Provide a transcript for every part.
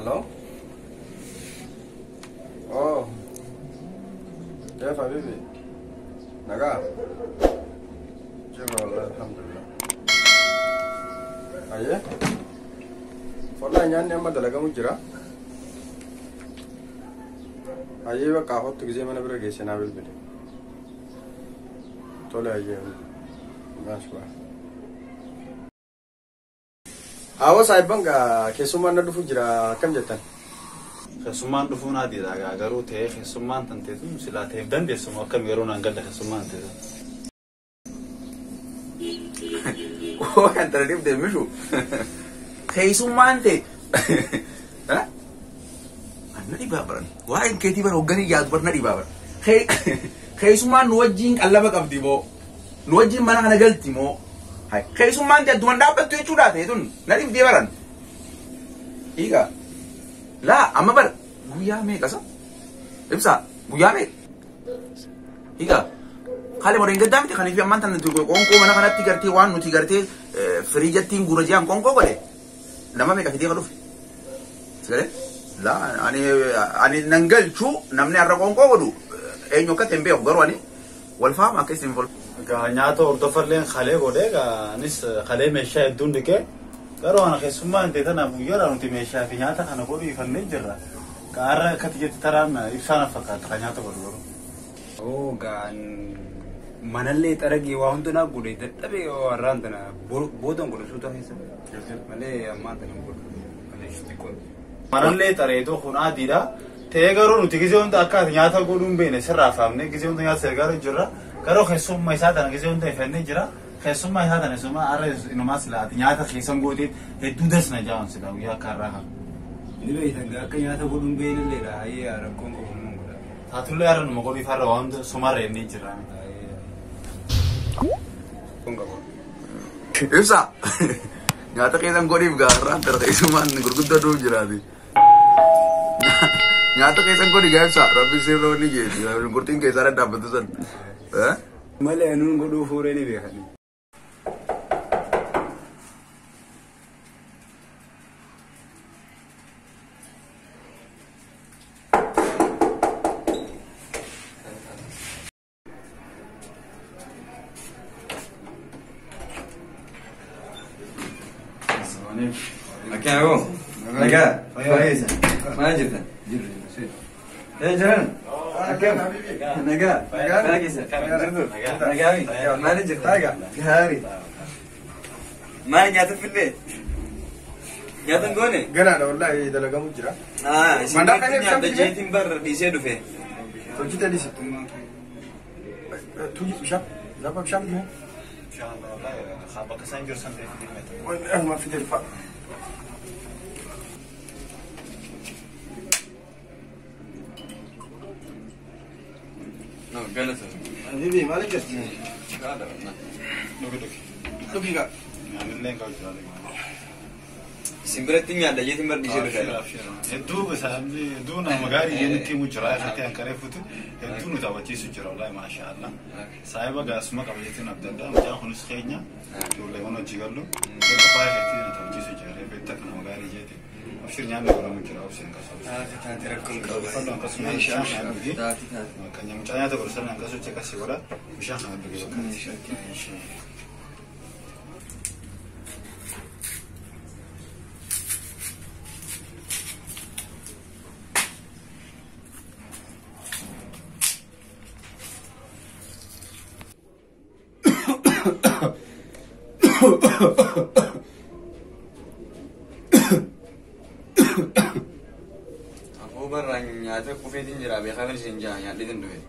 Hello? Oh. كيف حبيبي؟ Nagaa? Jirra wallahi alhamdulillah. Ayyee? Wallahi nyaanni amma dalagamu jira. Ayyee bakka afottu gisee mana bira geesse naa bilbile. Tole ayyee. Maas baa. Hawa saayibban gaa keessummaan na dhufu jira akkam jettan? Keessummaan dhufuun adiidha gaa garuu ta'ee keessummaan tan teetu silaa ta'eef dandeessumu akkam yeroo naan galle keessummaan teetu. Kan tana dhibde mishu. Keessummaan ta'e. Na dhibaa baran. Waa'een keetii bara hogganii yaadu bara na dhibaa baran. Keessummaan nu wajjin qallaba qabdi moo? Nu wajjin mana kana galti moo? Keessummaan ta'e addumaan dhaabbattu jechuudha ta'e tun na dhibdee baran. Dhiigaa. Laa amma bara guyyaa meeqa sa? Ibsaa guyyaa meeqa? Dhiigaa. Haala moreen gaddaa miti kaniif ammaan tan qoonqoo mana kanatti gartee waan nuti gartee firiijattiin gurra jiran qoonqoo godhe nama meeqa fidee ka dhufe? Sagalee? Laa ani nan galchu namni har'a qoonqoo godhu eenyu akka ta'e hin beeku garuu ani wal faama akka isin fol. Gaa nyaata hordofalleen kalee godhee gaa anis kalee meeshaa hedduun dhiqee garuu ana keessummaan ta'e tanaaf guyyaadhaa nuti meeshaa fi nyaata kana godhu ifannee jirra. Gaa har'a akkati jetti taraan ibsaan fakkaata kan nyaata godhu garuu. Oo gaan manallee xaragee waa hundanaa godhe dadhabee warraan tana boodan godhe suuta keessa malee ammaan tana godhu malee xiqqoo. Manallee xareetoo kun adiidha. Ta'ee garuu nuti gisee hunda akka nyaata godhuu hin beekne sirraa faamne gisee hunda nyaata gargaaru jirra. Garuu keessummaa isaa tana gisee hunda ifannee jira. Keessummaa isaa tana keessummaa har'a inumaa silaati nyaata keessan gooteet hedduu dasna jaa'an silaa guyyaa akka har'aa kana. Ni beektan akka nyaata godhuu hin beeknelleedha hayyee rakkoon qabu nuun godha. Taatullee har'a numa godhiif har'a waan hunda sumarra inni jira. Ibsaa nyaata keessan godhiif gaarraan tara keessummaan gurguddoo dhuuf jiraati. Nyaata keessan godhi gaa ibsaa rabbi sirra wanni jeeti gurtiin keessaa dhadhaabbatu san. Malee nuun godhuu fuuree ni beekani. Akkana nagaa fayyaa maal jirta? Ee jiran akkam nagaa fayyaa keessa jirtu nagaa maal jirta? Gaarii maal nyaata fidde? Nyaata hin goone? Ganaadha wallahi dalagamu jira. Nyaata jeetiin barra dhiisee dhufe. Hojii dhiisi. Tuji bishaan lafa bishaan dhufe. Bishaan bakka isaan jiru san ta'e fidee. Asuma fidee dhufa. No, galata. Habibi maal jirti? Gaadha wallah. Dhugi dhugi. Dhugi gaa. Nyaannillee hin qabu jira. Isin biratti nyaadha jeetiin bar dhiisee dhufe. Hedduu hedduu nama gaarii jennutti himu jira irratti hanqaree fuutu hedduu nu taphachiisu jira wallahi maashaallah. Saayiba gaasuma qaba jeetiin abdadda mucaan kunis keenya ijoolleewwan hojii gallu hedduu baay'ee na taphachiisu jira reeffetta akka nama gaarii jeeti. Abshir nyaanni godhamu jira obseen qasu. Taate taate rakkoon qabu. Uffannoo akkasuma bishaan kana dhugi. Taate taate. Kan mucaa nyaata godhu sana hanqasu akkasii godha bishaan kana dhugi bakka. Afoo barraa nyaata kufeetiin jira beekaa isin jaa nyaadheetiin dhufe.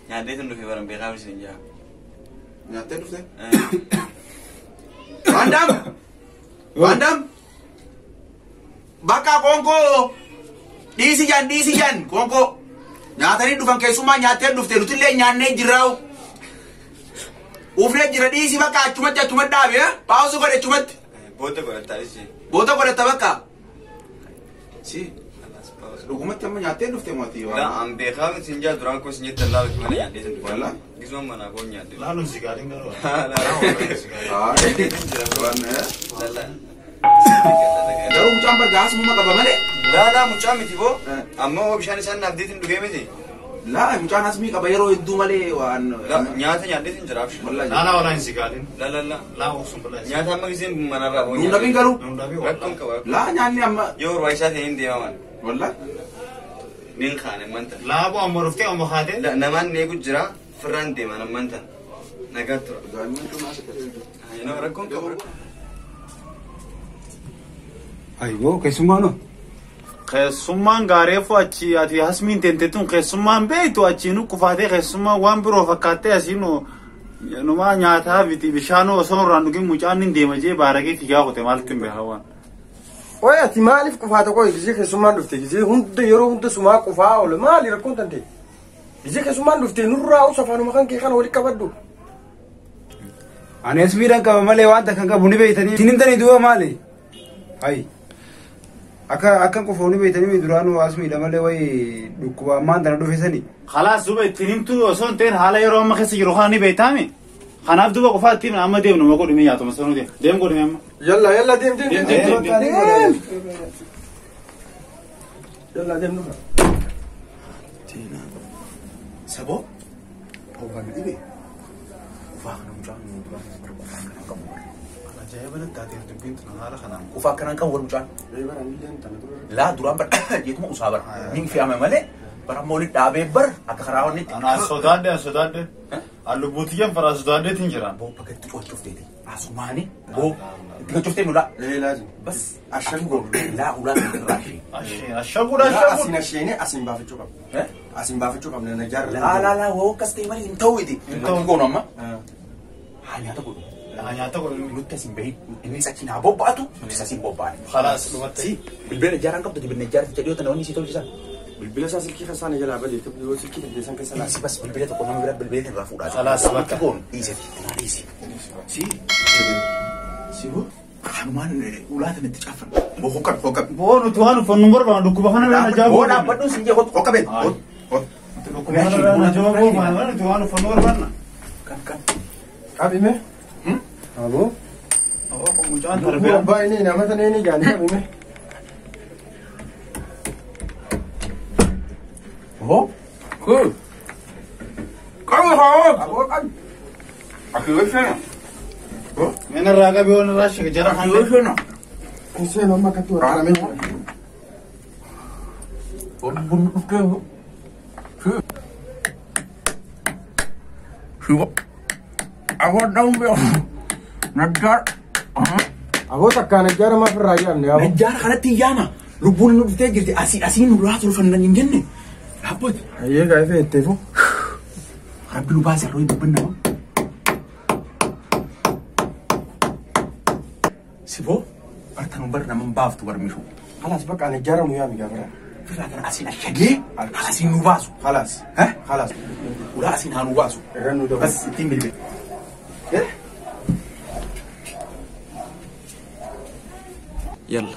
Nyaadheetiin dhufe baran beekaa isin jaa. Nyaattee dhufte? Waandam! Waandam! Bakka qoonqoo! Dhiisi jan dhiisi jan qoonqoo! Nyaatanii dhufan keessummaa nyaattee dhufte nutillee nyaannee jirraa'u. Ufnee jira dhiisi bakka achumatti achumatti dhaabe paawusu godhe achumatti. Booda godhatta dhiisi. Booda godhatta bakka. Si. Dhugumatti amma nyaattee dhufte mootii waan. Laa an beekaa isin jaa duraan koo isin jettan laa mana nyaadhee isin dhufe. Wallah. Gisuma manaa koo nyaadhe. Laaluun si gaariin garuu. Laa. Waan Lallaa. Garuu mucaan bargaa asuma qaba malee. Laa mucaa miti boo. Amma hoo bishaan isaan naaf deetiin dhugee miti. Laa mucaan asmii qaba yeroo hedduu malee waan. Nyaata nyaadheetiin jira abshi. Laa laa walaa hin sigaalin. Laa laa laa. Laa ooksun balaa. Nyaata amma giseen manarraa boo. Nuun dhabiin garuu. Nuun dhabii Rakkoon qaba. Laa nyaanni amma. Yoo rwaa isaa ta'e hin deemaman. Wallaa. Nin kaane manta. Laa boo amma dhuftee amma kaatee. Namaan eegu jira firraan deeman ammanta. Nagaa tura. Rakkoon qaba. Ayyoo keessummaa noo. Keessummaan gaareefu achi ati hasmiin teentetuun keessummaan beektu achi nu kufaatee keessummaan waan biroo fakkaattee asii nu numaa nyaataa miti bishaan osoo irraan dhugin mucaan hin deema jee baaragee fiigaa qote maaltu hin beekaa waan. Oye ati maaliif qufaata qoy gisee keessummaan dhufte gisee hunda yeroo hunda sumaa qufaa oole maali rakkoon tante gisee keessummaan dhufte nurraa usa afaanuma kan kee kana walitti qabadhu. Ani asmiidhaan qaba malee waan takka qabu ni beeytanii. Isin himtanii duuba maali? Hayi. Akka akkan qofa ni beeytanii duraanuu asmiidha malee wayi dhukkuba ammaan tana dhufe sani. Khalaas duuba ittiin himtu osoo hin ta'in haala yeroo amma keessa jiru kana ni beeytaami. Kanaaf duuba qofaa ittiin amma deemnu ma godhumee nyaatuma sanuu deem. Deem godhumee amma. Yalla yalla deem deem deem Deem, deem, deem. Yalla deem nufa. Saboo. Hoggaan dhibee. Qufaa kana mucaan duraan qufaa kana qabu. Ajaa'iba natti taateef dubbiin tun haala kanaan. Qufaa kana qabu mucaan. Laa duraan bar jeetuma usaa bar. Ni fe'ame malee bara amma walitti dhaabee bar akka karaa wanni. Anaa sodaadhe an sodaadhe. Allubuutiyyan faraa sodaadheetiin jiraan. Boo bakka itti qochuuf teete. Asumaani boo itti qochuuf mul'a. Ee laazim. Bas Ashan goonu. Laa ulaa irraa ishee. Ashaguudha ashaguudha. Asiin asheenee asiin baafachuu qabna. Asiin baafachuu qabna na jaarra. Laa laa laa woo akkas ta'e malee hin ta'u iti. Hin ta'u. Wanti goonu amma. Haa nyaata godhu. Haa nyaata godhu. Nutti asiin bahin innis achi naa bobba'atu nuti asiin bobba'an. Khalaas dhumatte. Si bilbila ijaaraan qabdu bilbila ijaaraan jedhee yoo ta'an isii tolchisan. Bilbila isaa silkii keessaa na jalaa badee yoo silkii dandeessan keessa laata. Dhiisi bas bilbila tokko nama bira bilbila irraa fuudhaa. Khalaas bakka. Goonu dhiisati. Dhiisi. Si. Si hoo kanumaan ulaa tanatti caafan. Boo hoqqabe hoqqabe. Boo nuti waan uffannu barbaannu dhukkuba kana irraa ajaa'iboo. Boo dhaabbadhu siin jee hoqqabe. Dhukkuba kana irraa ajaa'iboo nuti waan uffannu barbaanna. Kan kan. Qabime. Aboo. Mucaan Lubbuu darbee. abbaa inni nama sana inni jaanii qabime. Hoo. Kun. Qabu haa. Aboo qabi. Akii feena. Mina irraa qabee waan irraa shaka jara Akii feena. Kunseen amma akkatti waraaname. Bunni dhuftee. Shiba. Aboo dhawun bee. Najjaar. Aboo takkaan najjaara maaf irraa yaamne aboo. Najjaara kanatti yaama. Lubbuun nu dhuftee jirti. Asii asiin nu laa tolfannan hin jenne. Dhaabbat. Hayyee gaa'efe jetteefu. Rabbi nu baase irra dubbanna. Siboo barta nu bar nama baaftu barmishu. Khalaas bakka najjaara nu yaami gaafara. Firraa kana asiin ashagee asiin nu baasu. Khalaas. Khalaas. Ulaa asiin haa nu baasu. Irra nu dabalu. Bas ittiin bilbile. Yalla.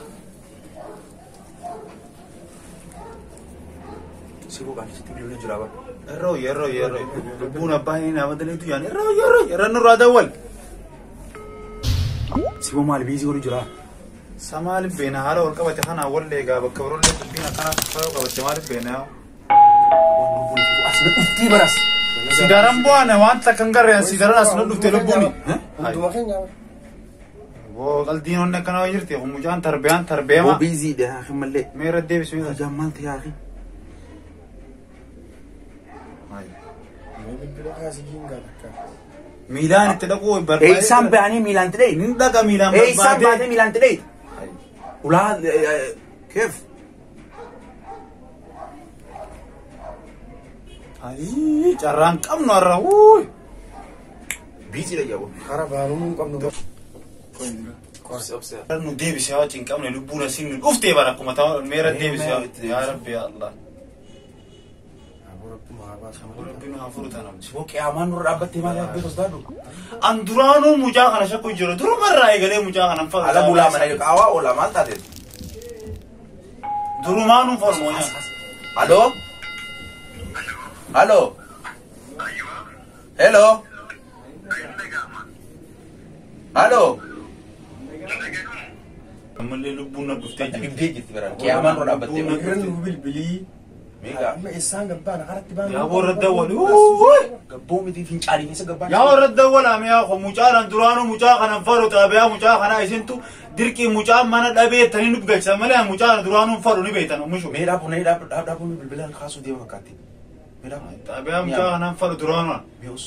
Siboo qaamni bilbilee jira bara. Yeroo yeroo yeroo lubbuun abbaa inni nama daleetu yaan yeroo yeroo yeroo nurraa dawwal. Siboo maal biizii godhu jira? Sa maaliif beena haala wal qabate kanaa wallee egaa bakka biroollee dubbiin akkana faayoo qabate maaliif beena yaa. As na dhuftii baras. Sigaaraan bu'aane waan takka hin garreen sigaaraan as na dhufte lubbuuni. Hunduma keenya. Boo qaldiin onni akkanaa waa jirti kun mucaan tarbiyaan tarbeema. Boo biiziidha yaa mallee. Meera deebisuu hin Ajaan maal ta'e yaa Bilbila kaasii hin gaafata. Miilaan itti dhaquu barbaade. Eessaan ba'anii miilaan itti dha'e? Ni dhaqa miilaan Eessaan barbaade. baatee miilaan itti dha'e? Ulaa keef. Ayii carraan qabnu har'a wuuy. Biiziidha jedhu. Karaa baanuu hin qabnu. Nu deebisee haa hin qabne lubbuun asiin nu dhuftee bara akkuma ta'u meera deebisee yaa Rabbi yaa Allah. Aboo rabbi nu haa baasu. Rabbi nu haa furu tanam. Siboo qiyaamaan nurra dhaabbattee maal yaabbee sodaadhu? An duraanuu mucaa kana shakku jiru durumarraa eegalee mucaa kana fa. Ala bulaa mana qaawaa oola maal taate? Durumaanuu falmoo nyaa. Aloo? Aloo? Hello? Aloo? Ammallee lubbuun na dhuftee jirti. Dhibdee jirti bara. Qiyaamaan dura dhaabbattee. Irra nu bilbilii. Meeqa? Amma eessaan gabbaan karatti baana. Yaa warra dawwali. Gabboo miti fincaanii keessa gabbaan. Yaa warra dawwalaame yaa ko mucaadhaan duraanuu mucaa kanan faru xaabiyaa mucaa kanaa isintu dirqii mucaa mana dhabeettanii nu galchan malee mucaa kana duraanuu faru ni beektan oomishu. Mee dhaabu mee dhaabu dhaabu bilbilaan kaasuu deema fakkaatti. Mee dhaabu. Xaabiyaa mucaa kanan faru duraanuu. Mi'uus.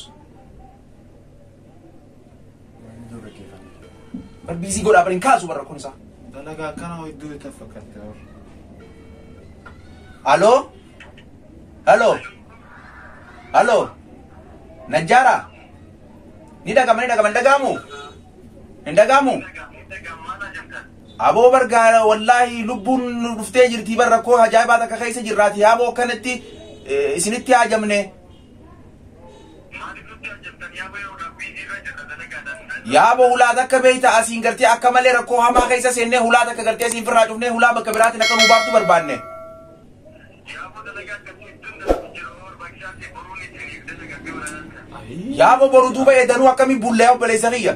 Bar biizii godhaa bar hin kaasu barra kun isaa. Dalagaa akkana hedduu itti fakkaatte. Aloo? Aloo? Aloo? Najjaara? Ni dhagama ni dhagama hin dhagaamu? Hin dhagaamu? Aboo bargaara wallaahi lubbuun nu dhuftee jirti bar rakkoo ajaa'ibaa takka keessa jirraati aboo akkanatti isinitti haajamne. Yaaboo hulaa takka beeyta asiin gartee akka malee rakkoo hamaa keessa seennee hulaa takka gartee asiin firraa cufnee hulaa bakka biraatiin akka nu baaftu barbaanne. Yaaboo boru duuba eedanuu akkamiin bullee obboleessa kiyya.